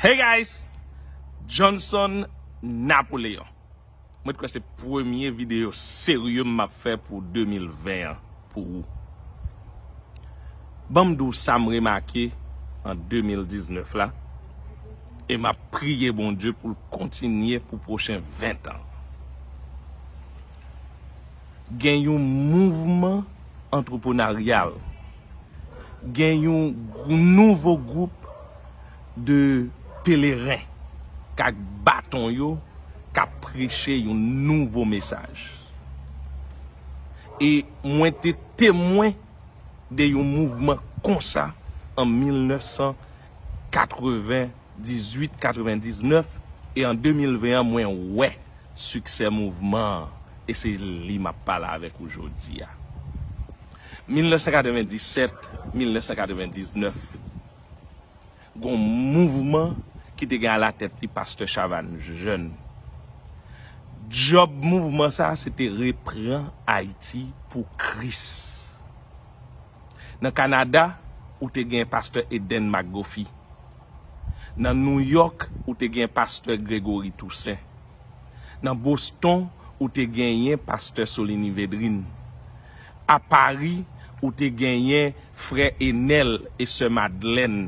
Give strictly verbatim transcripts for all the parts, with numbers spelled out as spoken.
Hey guys! Johnson Napoleon. Mwen kwè se premye videyo serye m ap fè pou de mil ven an pou ou. Ban m di w sa m remake an de mil diznèf la, e m ap priye Bondye pou l kontinye pou pwochen ven tan. Gen yon mouvman antreprenaryal, gen yon gw- nouvo gwoup de peleren k ak baton yo k ap preche yon nouvo mesaj. E mwen te temwen de yon mouvman konsa an mil nèf san katrevendizuit, katrevendiznèf, e an de mil ven an, mwen wè siksè mouvman an, e se li m ap pale avèk ou jodi a. Mil nèf san katrevendisèt, mil nèf san katrevendiznèf, gon mouvman ki te gen alatèt li pastè Chavannes Jeune. Djòb mouvman sa a, se te repran Ayiti pou Kris. Nan Kanada, ou te gen pastè Eden McGuffey. Nan Nouyòk, ou te gen pastè Gregory Toussaint. Nan Boston, ou te genyen pastè Soligny Védrine. A Pari, ou te genyen frè Enèl e sè Madlèn.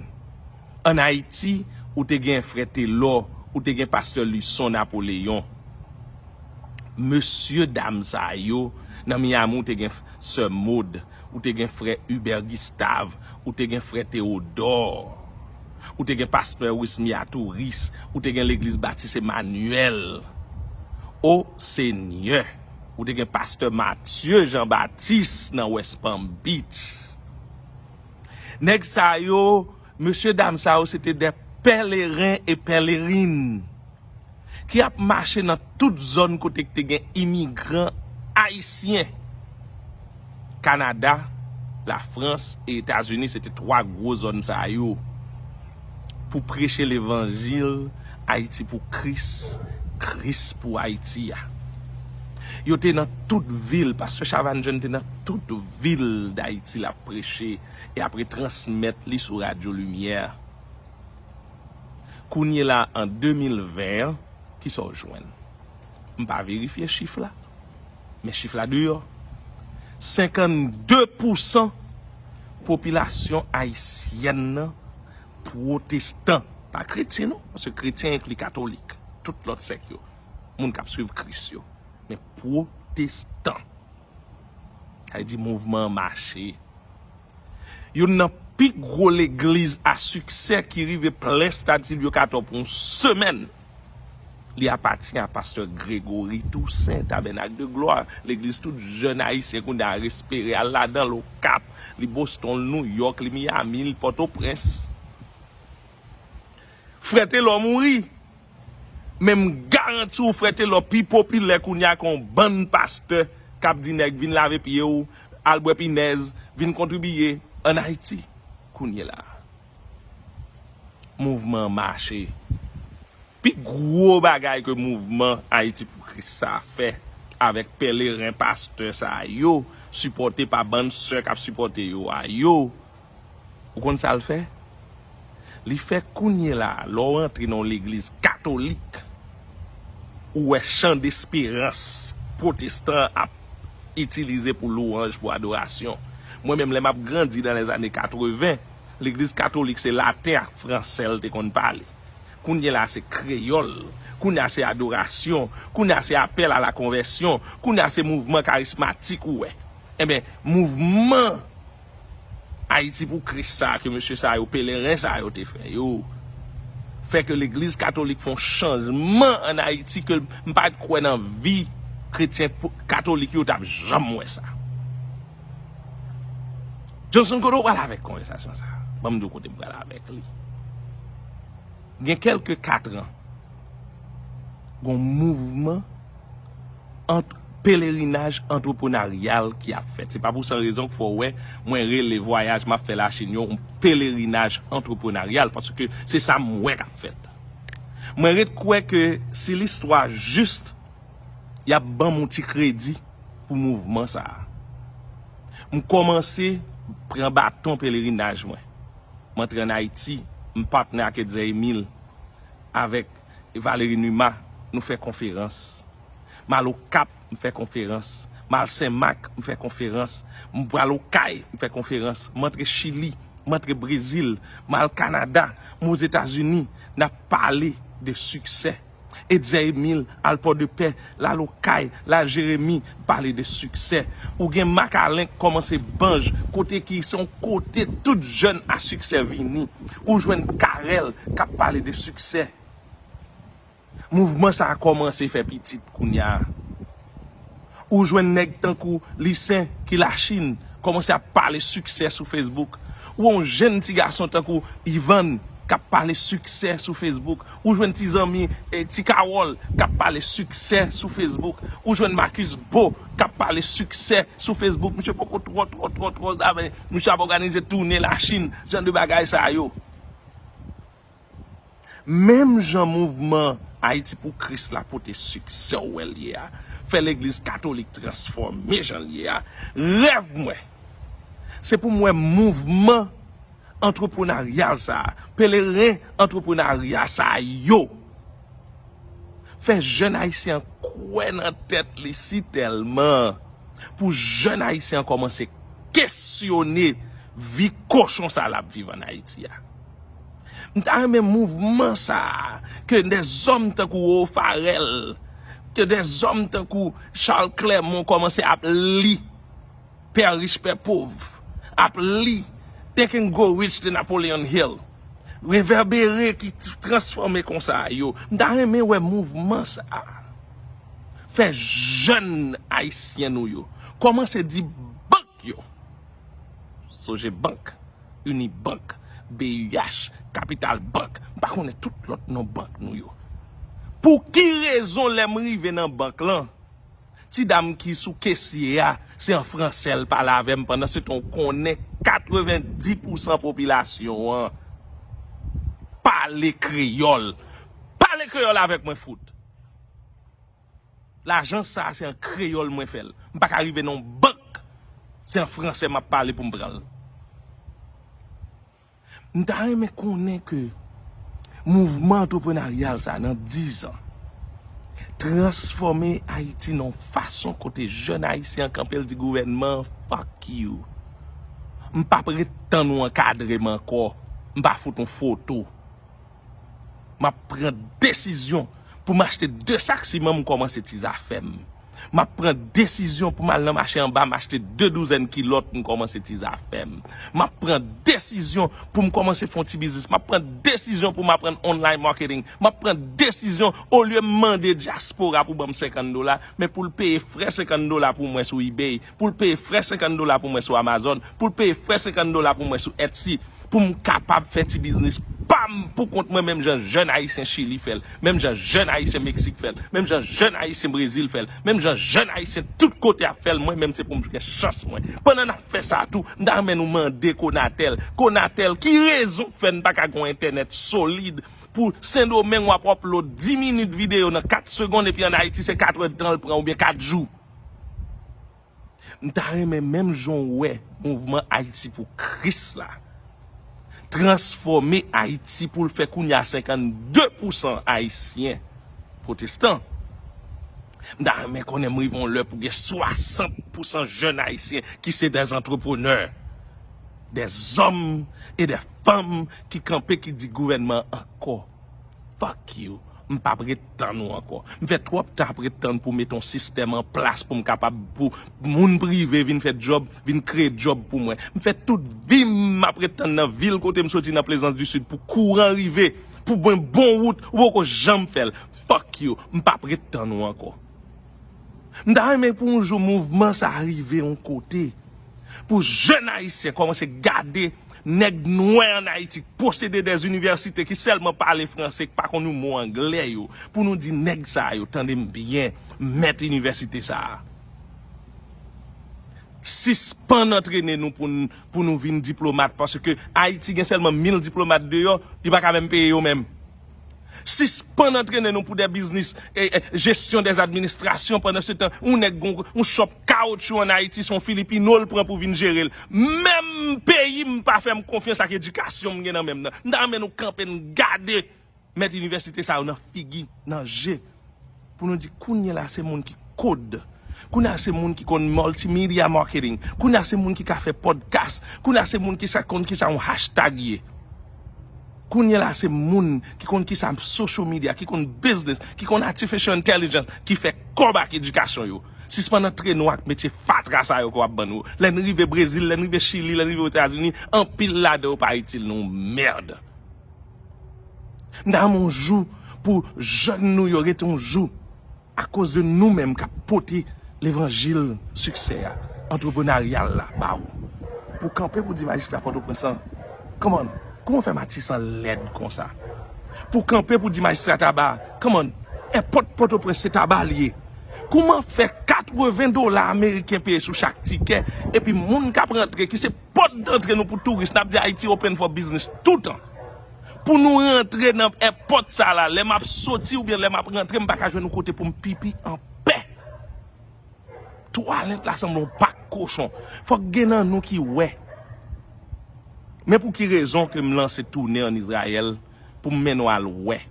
Ann Ayiti, ou te gen frè Telò, ou te gen pastè Luçon Napoléon. Mesye dam sa yo, nan Miami, ou te gen sè Maud, ou te gen frè Hubert Gustave, ou te gen frè Théodore, ou te gen pastè Wismy Atouris, ou te gen legliz Batis Emmanuel. O Senyè, ou te gen pastè Mathieu Jean Baptiste nan West Palm Beach. Nèg sa yo, mesye dam sa yo, se te de pèleren e pèlerin ki ap mache nan tout zòn kote ki te gen imigran ayisyen. Kanada, Lafrans e Etazini, se te twa gwo zòn sa yo pou preche levanjil Ayiti pou Kris, Kris pou Ayiti a. Yo te nan tout vil, pastè Chavannes Jeune te nan tout vil Dayiti l ap preche e apre transmèt li sou Radyo Limyè. Kounye la an de mil ven an, kisa w jwenn? M pa verifye chif la, men chif la deyò. Senkannde pousan popilasyon ayisyèn nan pwotestan, pa kretyen non, paske kretyen enkli katolik, tout lòt sèk yo, moun k ap swiv Kris yo, men pwotestan. Sa vle di mouvman an mache. Youn nan pi gwo legliz a siksè ki rive plen Stad Silvyo Katò pou yon semèn. Li apatyen a pastè Gregory Toussaint, Tabernacle de Gloire, legliz tout jèn ayisyen kounye a espere al ladan l, Okap, li Boston, li Nouyòk, li Miami, li Pòtoprens. Frè Telò mouri. Men m garanti w, frè Telò pi popilè kounye a ke yon bann pastè k ap di nèg vin lave pye w, al bwè pinèz, vin kontribiye ann Ayiti kounye la. Mouvman an mache. Pi gwo bagay ke mouvman Ayiti pou Kris sa a fè avèk pèleren pastè sa yo, sipòte pa bann sè k ap sipòte yo a yo, ou konn sa l fè? Li fè kounye la a, lè w rantre nan yon legliz katolik, ou wè chan desperans pwotestan ap itilize pou lwanj, pou adorasyon. Mwen menm, lè m ap grandi nan lèzane katreven, legliz katolik se laten ak fransè l te konn pale. Kounye la a se kreyòl. Kounye a se adorasyon. Kounye a se apèl a la konvèsyon. Kounye a se mouvman karismatik ou wè. Enben, mouvman Ayiti pou Kris sa a ke mesye sa yo, peleren sa yo te fè yo, fè ke legliz katolik fè yon chanjman ann Ayiti ke m pa t kwè nan vi kretyen pou- katolik yo t ap janm wè sa. Johnson, kote w pral avèk konvèsasyon sa a? Ban m di w kote m pral avèk li. Gen kèlke katran, gon mouvman ant- pelerinaj antreprenaryal ki ap fèt. Se pa pou san rezon k fè w wè mwen rele vwayaj m ap fè Lachin yo yon pelerinaj antreprenaryal, paske se sa m wè k ap fèt. Mwen ret kwè ke si listwa jis, y ap ban m yon ti kredi pou mouvman sa a. M kòmanse pran baton pelerinaj mwen. M antre ann Ayiti, m patnè ak Etzer Emile. avèk Valéry Numa, nou fè konferans. M al Okap, m fè konferans. M al Senmak, m fè konferans. M pral Okay, m fè konferans. M antre Chili, m antre Brezil, m al Kanada, m Ozetazini, n ap pale de siksè. Etzer Emile al Pòdepè, l al Okay, l al Jeremi, pale de siksè. Ou gen Mak Alen k kòmanse Banj, kote ki se yon kote tout jèn a siksè vini. Ou jwenn Carel k ap pale de siksè. Mouvman sa a kòmanse fè pitit kounye a. Ou jwenn nèg tankou Lisen ki Lachin kòmanse ap pale siksè sou Facebook. Ou yon jèn ti gason tankou Ivan k ap pale siksè sou Facebook. Ou jwenn ti zanmi, eh, Ti Kawòl k ap pale siksè sou Facebook. Ou jwenn Marcus Beau k ap pale siksè sou Facebook. Misye poko twò, twò, twò, twò, men misye ap òganize toune Lachin, jan de bagay sa yo. Menm jan mouvman Ayiti pou Kris la pote siksè w wè l ye a, fè legliz katolik transfòme jan l ye a, rèv mwen, se pou m wè mouvman antreprenaryal sa a, peleren antreprenaryal sa a yo, fè jèn ayisyen an kwè nan tèt li sitèlman pou jèn ayisyen an kòmanse kesyone vi kochon sa l ap viv ann Ayiti a. M ta renmen mouvman sa a, ke dèzòm tankou Roro Farel, ke dèzòm tankou Charles Clermont kòmanse ap li Père Riche, Père Pauvre, ap li Think and Grow Rich de Napoleon Hill, revèbere ki t-, transfòme konsa yo. M ta renmen wè mouvman sa a fè jèn ayisyen nou yo kòmanse di bank yo, Sogebank, Unibank, B U H, Capital Bank, m pa konnen tout lòt non bank nou yo. Pou ki rezon lè m rive nan bank lan, ti dam ki sou kesye a, se an fransè l pale avè m, pandan se tan w konnen katrevenndis pousan popilasyon an pale kreyòl. Pale kreyòl avèk mwen, fout. Lajan sa a, se an kreyòl mwen fè l. M pa ka rive nan yon bank, se an fransè m ap pale pou m pran l. M ta renmen konnen ke mouvman antreprenaryal sa a, nan diz an, transfòme Ayiti nan yon fason kote jèn ayisyen an kanpe, l di gouvènman an, "Fuck you." M p ap ret tann ou ankadre m ankò. M pa fout yon foto. M ap pran desizyon pou m achte de sak siman, m kòmanse ti zafè m. M ap pran desizyon pou m al nan mache anba, m achte de douzèn kilòt, m kòmanse ti zafè m. M ap pran desizyon pou m kòmanse fè yon ti biznis. M ap pran desizyon pou m aprann online marketing. M ap pran desizyon, olye m mande dyaspora pou ban m senkant dola, men pou l peye frè senkant dola pou mwen sou eBay, pou l peye frè senkant dola pou mwen sou Amazon, pou l peye frè senkant dola pou mwen sou Etsy, pou m kapab fè ti biznis pa m pou kont mwen, menm jan jèn ayisyen Chili fè l, menm jan jèn ayisyen Meksik fè l, menm jan jèn ayisyen Brezil fè l, menm jan jèn ayisyen tout kote ap fè l, mwen menm se pou m gen chans mwen. Pandan n ap fè sa tou, m ta renmen nou mande Conatel, Conatel, ki rezon k fè n pa ka gen yon entènèt solid pou Sendomeng w ap upload dis minit videyo nan kat segonn, epi ann Ayiti se kat èdtan l pran oubyen kat jou? M ta renmen menm jan w wè mouvman Ayiti pou Kris la transfòme Ayiti pou l fè kounye a senkannde pousan Ayisyen pwotestan. M ta renmen konnen m rive yon lè pou gen swasant pousan jèn Ayisyen ki se dè antreprenè, dè zòm e dè fanm ki kanpe, ki di gouvènman an ankò, "Fuck you." M p ap ret tann ou ankò. M fè twòp tan ap ret tann pou mete yon sistèm an plas pou m kapab, pou moun prive vin fè djòb, vin kreye djòb pou mwen. M fè tout vi m ap ret tann nan vil kote m soti nan Plezans di Sid pou kouran rive, pou mwen bon wout, ou poko janm fè l. "Fuck you." M p ap ret tann ou ankò. M ta renmen pou yon jou mouvman sa a rive yon kote, pou jèn ayisyen kòmanse gade nèg nwè ann Ayiti k posede dè inivèsite, ki sèlman pale franse, k pa konn yon mo anglè yo, pou nou di nèg sa yo, tande m byen, mèt inivèsite sa a, sispann antrene nou pou n, pou nou vin diplomat, paske Ayiti gen sèlman mil diplomat deyò, li pa ka menm peye yo menm. Sispann antrene nou pou dè biznis, e, e, jesyon dè administrasyon, pandan se tan, yon nèg gon, yon shop kawotchou ann Ayiti, se yon Filipino l pran pou vin jere l. Menm peyi m pa fè m konfyans ak edikasyon m gen nan men m nan. M ta renmen nou kanpe n gade mèt inivèsite sa yo nan figi, nan je. Pou nou di, kounye la se moun ki kod. Kounye la se moun ki konn multimedia marketing. Kounye la se moun ki ka fè podcast. Kounye la se moun ki sa konn kisa yon hashtag ye. Kounye la se moun ki konn kisa social media, ki konn business, ki konn artificial intelligence, ki fè kòb ak edikasyon yo. Sispann antre nou ak metye fatra sa yo ke w ap ban nou. Lè n rive Brezil, lè n rive Chili, lè n rive Etazini, anpil ladan yo pa itil nou mèd. M ta renmen yon jou pou jèn nou yo rete yon jou akoz de nou menm k ap pote levanjil siksè a, antreprenaryal la ba ou. Pou kanpe pou di majistra Pòtoprens lan, come on, kòman w fè Matisan lèd konsa? Pou kanpe pou di majistra Taba, come on, èpòt Pòtoprens se Taba l ye. Kòman fè katreven dola ameriken peye sou chak tikè, epi moun k ap rantre, ki se pòt dantre nou pou touris, n ap di Ayiti open for business toutan. Pou nou rantre nan èpòt sa la, lè m ap soti oubyen lè m ap rantre, m pa ka jwenn yon kote pou m pipi anpè. Twalèt la sanble yon pak kochon. Fòk gen nan nou ki wè. Men pou ki rezon ke m lanse toune ann Izrayèl pou m mennen w al wè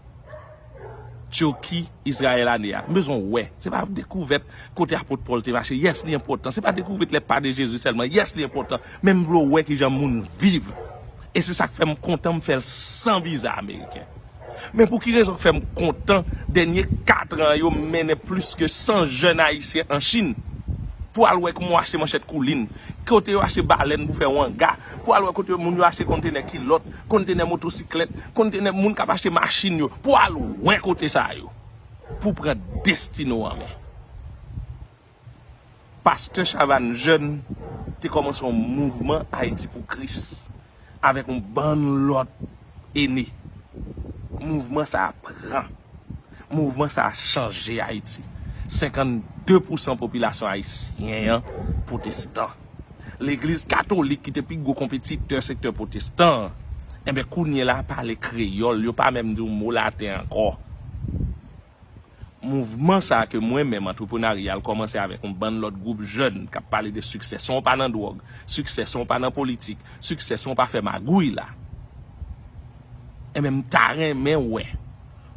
Turkey, Izrayèl ane a. M bezwen w wè. Se pa dekouvèt kote apot Pòl te mache. Yes, li enpòtan. Se pa dekouvèt les pas de Jésus sèlman. Yes, li enpòtan. Men m vle w wè kijan moun viv. E se sa k fè m kontan m fè l san viza ameriken. Men pou ki rezon k fè m kontan, dènye kat an yo, m mennen plis ke san jèn ayisyen an Chin pou al wè kòman yo achte manchèt koulin, kote yo achte balèn pou fè wanga, pou al wè kote moun yo achte kontenè kilòt, kontenè motosiklèt, kontenè moun k ap achte machin yo, pou al wè kote sa yo, pou pran destine w an men. Pastè Chavannes Jeune te kòmanse yon mouvman Ayiti pou Kris avèk yon bann lòt ene. Mouvman sa a pran. Mouvman sa a chanje Ayiti. Senkannde pousan popilasyon ayisyen an pwotestan. Legliz katolik, ki te pi gwo konpetitè sektè pwotestan an, enben, kounye la, pale kreyòl, yo pa menm di yon mo laten ankò. Mouvman sa a ke mwen menm, antreprenaryal, kòmanse avèk yon bann lòt gwoup jèn k ap pale de siksè san w pa nan dwòg, siksè san w pa nan politik, siksè san w pa fè magouy la. Enben, m ta renmen wè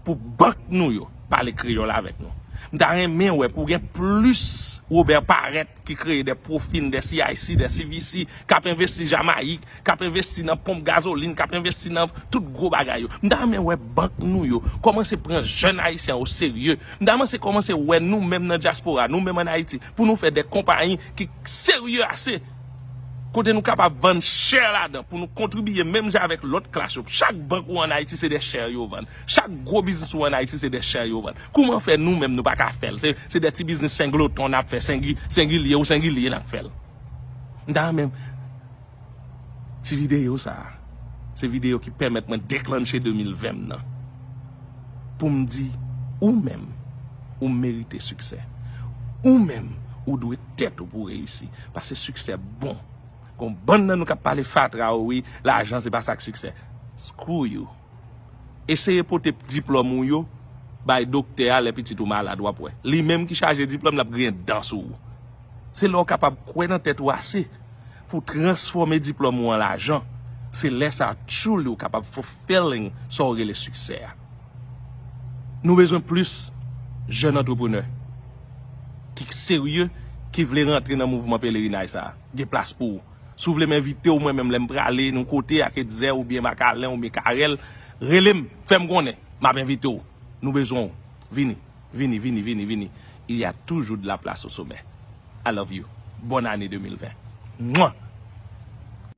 pou bank nou yo pale kreyòl avèk nou. M ta renmen wè pou gen plis Robert Parette ki kreye de Profin, de C I C, de C V C, k ap envesti Jamayik, k ap envesti nan ponp gazolin, k ap envesti nan tout gwo bagay yo. M ta renmen wè bank nou yo kòmanse pran jèn ayisyen o serye. M ta renmen kòmanse wè nou menm nan dyaspora, nou menm ann Ayiti, pou nou fè de konpayi ki serye ase, kote nou kapab vann share ladan, pou nou kontribiye menm jan avèk lòt klas yo. Chak bank ou ann Ayiti, se de share yo vann. Chak gwo biznis ou ann Ayiti, se de share yo vann. Kòman fè nou menm nou pa ka fè l? Se, se de ti biznis sengloton n ap fè, sengi-, sengilye ou sengilye n ap fè l. M ta renmen ti videyo sa a, se videyo ki pèmèt mwen deklanche de mil ven m nan. Pou m di, ou menm, ou merite siksè. Ou menm, ou dwe tèt ou pou reyisi. Paske siksè bon. Gon bann nan nou k ap pale fatra, o wi, lajan se pa sa k siksè. Screw you. Eseye pote diplòm ou yo bay doktè a lè pitit ou malad, w ap wè. Li menm ki chaje diplòm, l ap griyen dan sou ou. Se lè w kapab kwè nan tèt ou ase pou w transfòme diplòm ou an lajan. Se lè sa a, truly, ou kapab fulfilling sa w rele siksè a. Nou bezwen plis jèn antreprenè ki serye, ki vle rantre nan mouvman pelerinaj sa a. Gen plas pou ou. Si w vle m envite w, mwen menm, lè m prale nan kote ak Etzer oubyen Makalen oubyen Karèl, rele m, fè m konnen. M ap envite w. Nou bezwen w. Vini, vini, vini, vini, vini. Il y a toujours de la place au sommet. I love you. Bonne année de mil ven. Mwa!